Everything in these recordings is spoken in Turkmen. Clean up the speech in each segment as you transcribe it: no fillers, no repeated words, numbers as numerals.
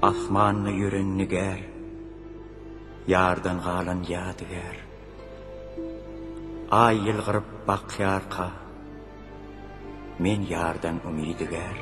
Asmanda ýören nigär, Ýardan galan ýadygär. Aý ýylgyryp bakýarka, Men ýardan umydygär.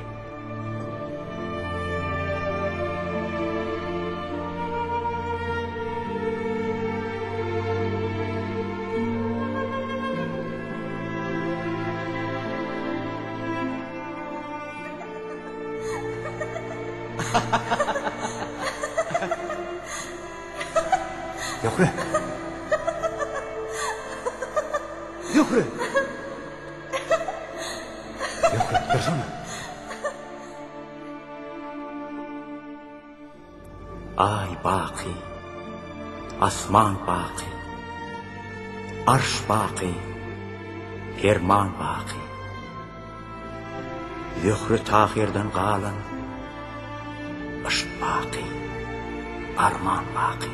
Zöhre! Zöhre! Zöhre, dursana. Aý baky, asman baky, Arş baky, perman baky. Zöhre-Tahyrdan galan yşk baky, arman baky.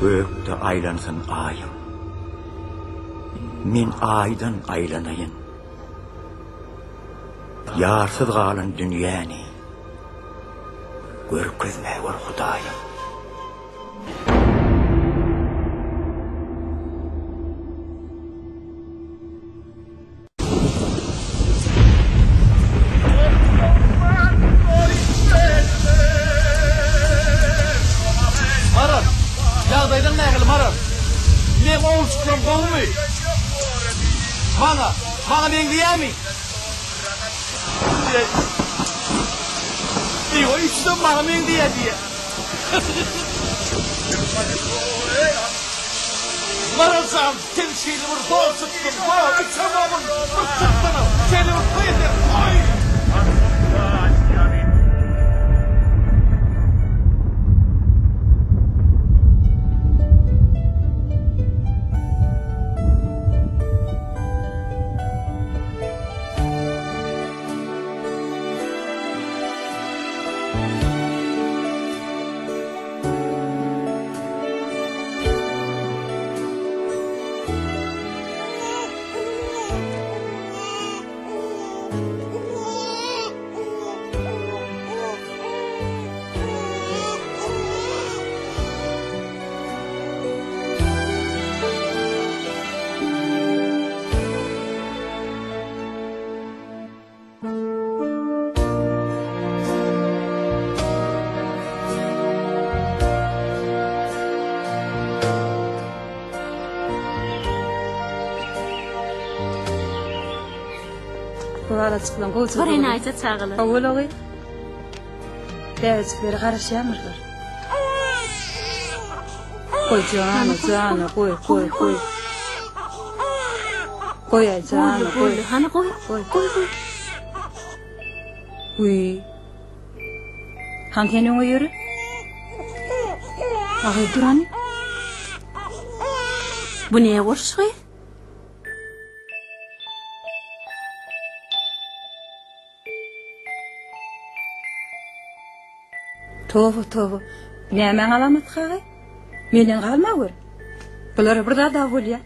Gökde aýlansyn Aýym. Men Aýdan aýlanaýyn. Ýarsyz galan dünýäni görkezmäwer Hudaýym. Maral, ýagdaýlaň nähili Maral? Meň ogulçyklarym gowumy? Maňa, maňa meňzeýärmi? Eý, üçüsem maňa meňzeýär diýýär. Maral jan, sen şeýle bir zor çykdyň, zor, üçem ogul, bir çyksana, şeýle bir toý ederis, toý! Balajyklaň gowja. Bir enaýyja çagalar. Hawa logy. Bäbejikleri garaşýamyrlar. Goý jana, jana, goý, goý, goý. Goý aý jana, goý. Hany goý, goý, goý, goý. Wiý. Hany sen öňe ýöre. Agy dur hany. Bu ne bolşy? Toba, toba. Nämäň alamaty kagy? Menden galma gör. Bulara bir zat-a bolýa.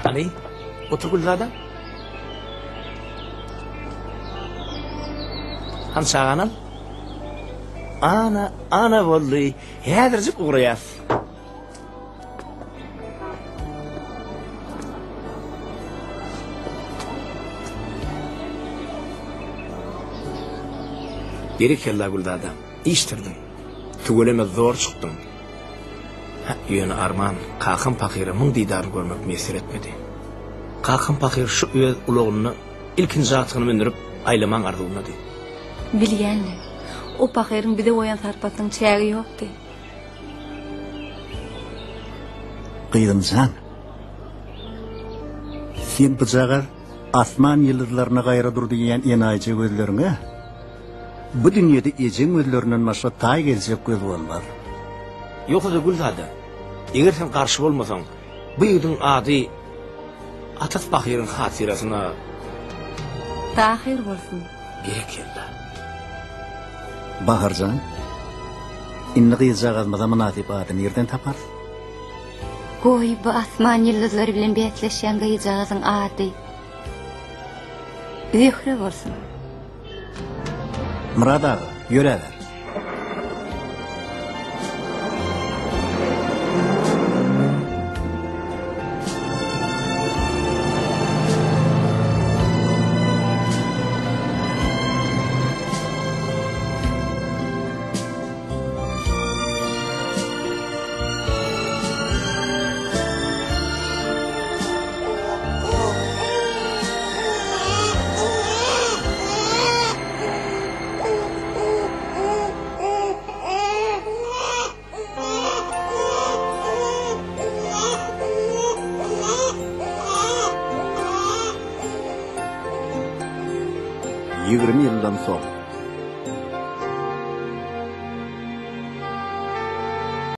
Hany, otur Gülzada. Hany çagany al. Ana, ana boldy. Häzirjik ugraýas. Berekella Gülzada, işdirdiň. Tüweleme zor çykdyň. Hä, ýöne arman, kakam pahyra muň didaryny görmek miýesser etmedi. Kakam pahyr şu öz ulagynda ilkinji agtygyny mündürip aýlamaň arzuwyndady. Bilýän-le, o pahyryň bize goýan sarpasynyň çägi ýokdy. Gyzym jan, sen bujagaz asman ýyldyzlaryna gaýra dur diýýän enaýyja gözleriňe bu dünýede ejeň gözlerinden başga taý geljek göz bolmaz. Ýogsa-da Gülzada, eger sen garşy bolmasaň, bu ýigidiň ady atasy pahyryň hatyrasyna Tahyr bolsun. Berekella. Bahar jan, indi gyzjagazymyza mynasyp ady nirden taparys? Goý, bu asman ýyldyzlary bilen bäsleşýän gyzjagazyň ady Zöhre bolsun. Myrat aga, ýöräber. 20 ýyldan soň.